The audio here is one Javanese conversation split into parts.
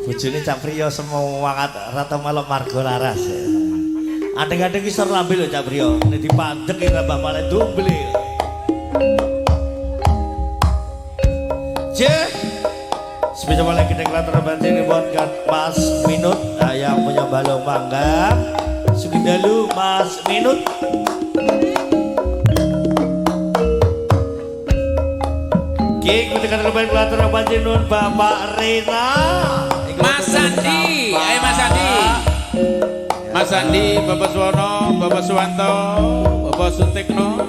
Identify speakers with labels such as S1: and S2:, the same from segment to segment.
S1: Bojone Cak Priyo semangat rata melok margo laras. Adeng-adeng isor lambe lho Cak Priyo. Nek dipandhek ya tambah malah dumbele. J. Spesial paling gede latar batin buat Mas Minut yang punya balong mangga. Sugeng Mas Minut. Ki kutekan lebaran latar batin nun Bapak Rena.
S2: Mas Andi, ayo Mas Andi. Mas Andi, Bapak Suwono, Bapak Suwanto, Bapak Sutikno.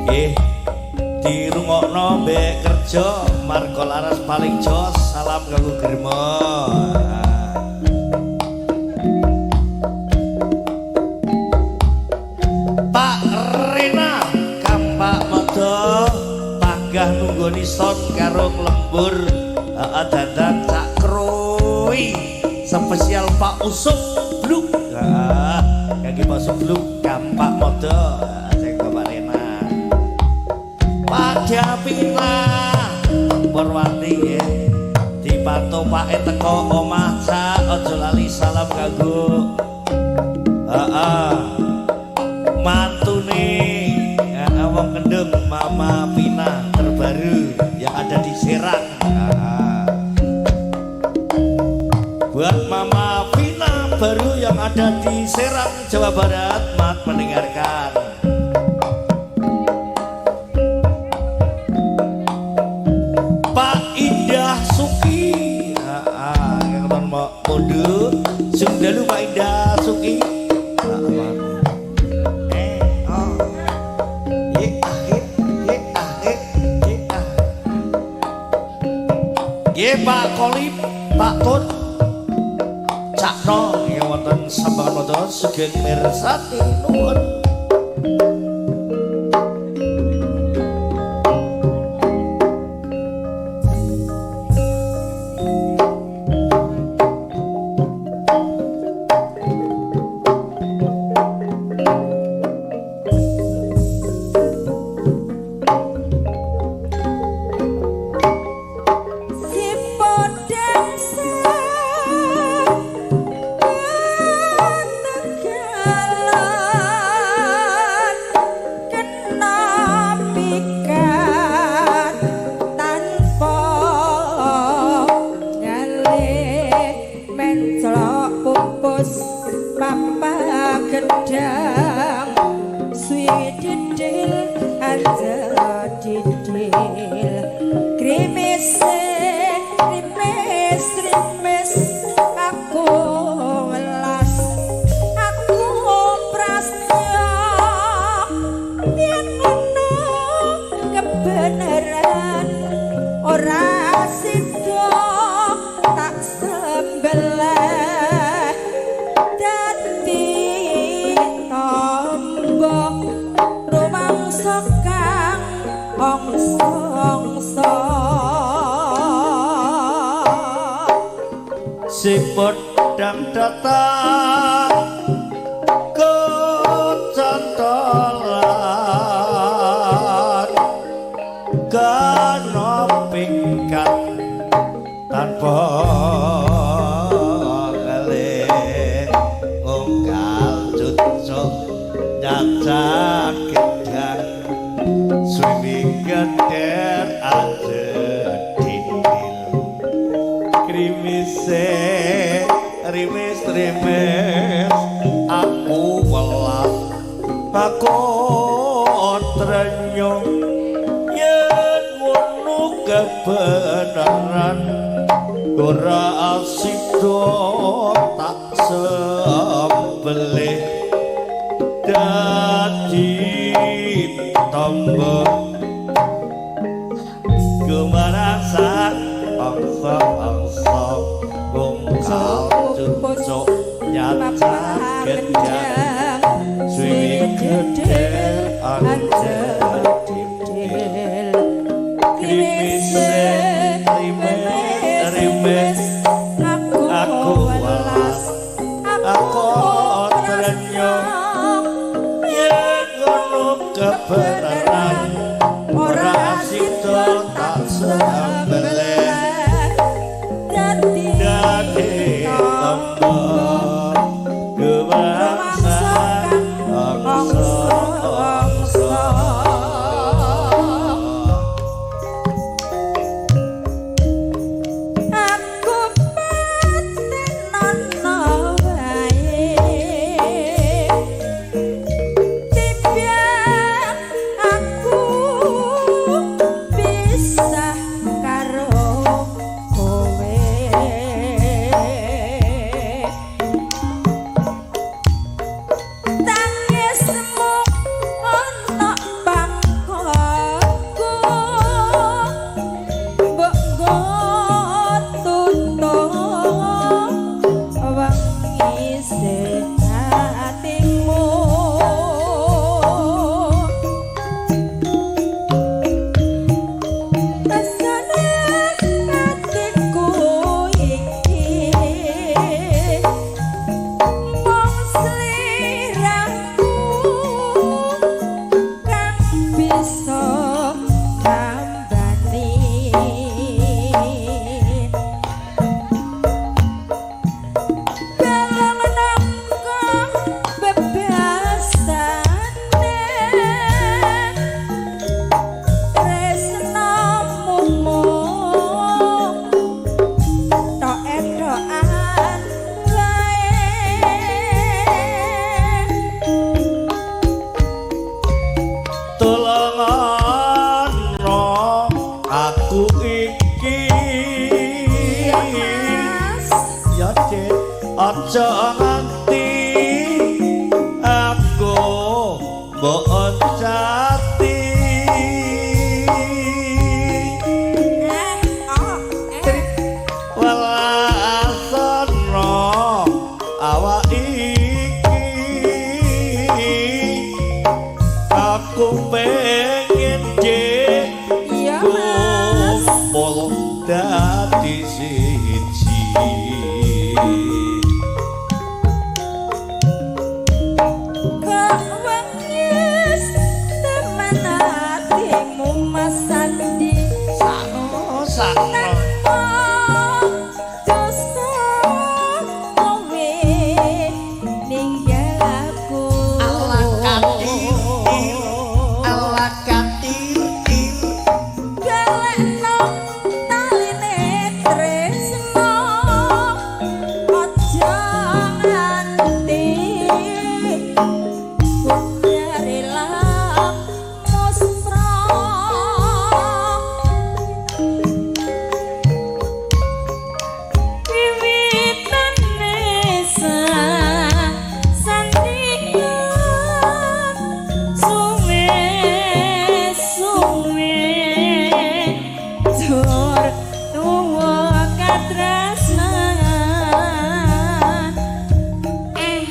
S1: Nggih. Dirungokno mbek kerja marga laras paling jos. Salam kanggo Germo. Pak Rena kampak modo panggah nunggoni son karo lembur heeh dandan Cak Krui spesial Pak Usup Bluk. Heeh, kangge Pak Usup Bluk kampak modo sing Bapak Rena. Pak Japina Purwati nggih dipantu pake teko omah Cak aja lali salam kanggo heeh mantune wong Kendung Mama Pina terbaru yang ada di Serang. Buat Mama Pina baru yang ada di Serang Jawa Barat, mat mendengarkan. Pak Indah Suki, heeh, yang mau mundur, sung dalu Pak Indah Suki. Oh. Ye ah ye, ye ah ye, ye ah. Ye Pak Kolip, Pak Tun, Cakno, yang wonten Sambangan Moto sugeng mirsani nuwun.
S3: Si podang Tegalan kena pikat tanpa ngalih menclok pupus papa gedang suwi didil aja didil krimis krimis rimis aku welas aku prastya yen ngono kebenaran ora sida tak sembelih dadi tombo rumangsa kang ongso-ongso.
S1: Si podang datang kecantolan kena pingkat tanpa ngelih unggal cucuk nyacak gedang suwi geder aja dindil krimise rimis rimis aku welas aku trenyo yen ngono kebenaran ora sida tak sembelih dadi tombo gumarasan angsa-angsa bungkal cucuk nyacak gedang suwi geder anjel didil krimise rimis rimis
S3: aku welas
S1: aku trenyo yen ngono kebenaran.
S3: bisa tambani. Balung nangka bebasane tresnamu mung tok edokan wae.
S1: Tulungono aku iki.
S3: Iya, Mas.
S1: Ya, Dik, aja nganti aku mbok oncati.
S3: Eh, oh, eh.
S1: Welasana awak iki, aku pengen Dik
S3: Iya, Mas.
S1: kumpul dadi siji.
S3: Kok wengis temen atimu, Mas Andi?
S1: Sakno, sakno.
S3: Tanpa dosa kowe ninggal aku.
S1: Ala katir, ala katir.
S3: Galekno taline tresno, aja nganti putri lam musra. Wiwitane sandingan suwe suwe jur tuwa katresnan. Eh,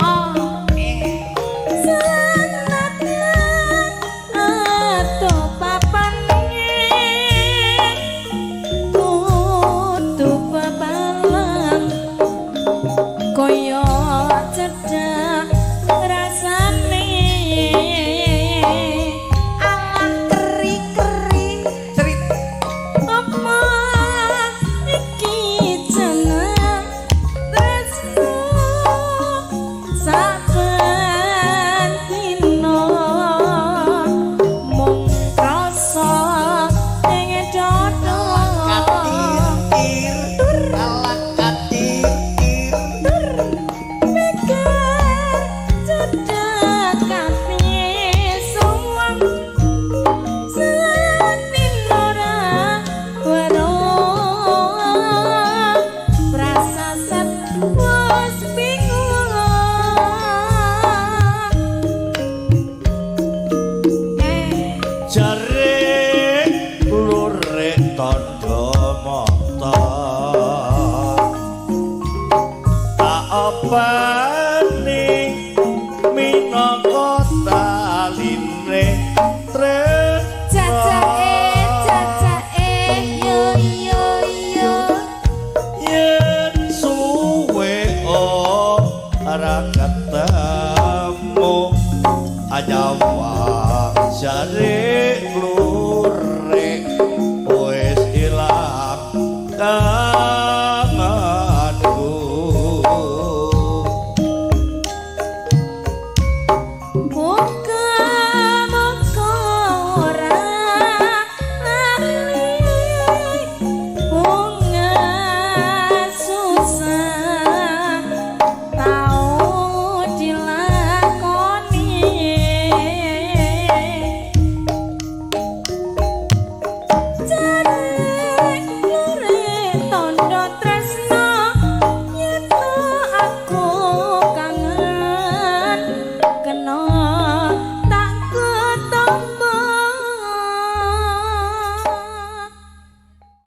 S3: oh, senadyan ato papane kudu pepalang kaya cedhak rasane.
S1: Alah, keri-keri cerit.
S3: Apa iki jeneng tresno saben dina mung rasa ing dada?
S1: Katir, ala katir.
S3: Mikir cedhak kabeh suweng senin ora weruh prasasat wis bingung. Eh,
S1: Jare lurik tandha mata tak openi minangka taline tresna.
S3: Cacake, cacake, yo yo yo.
S1: Yen suwe ora ketemu anyawang jare.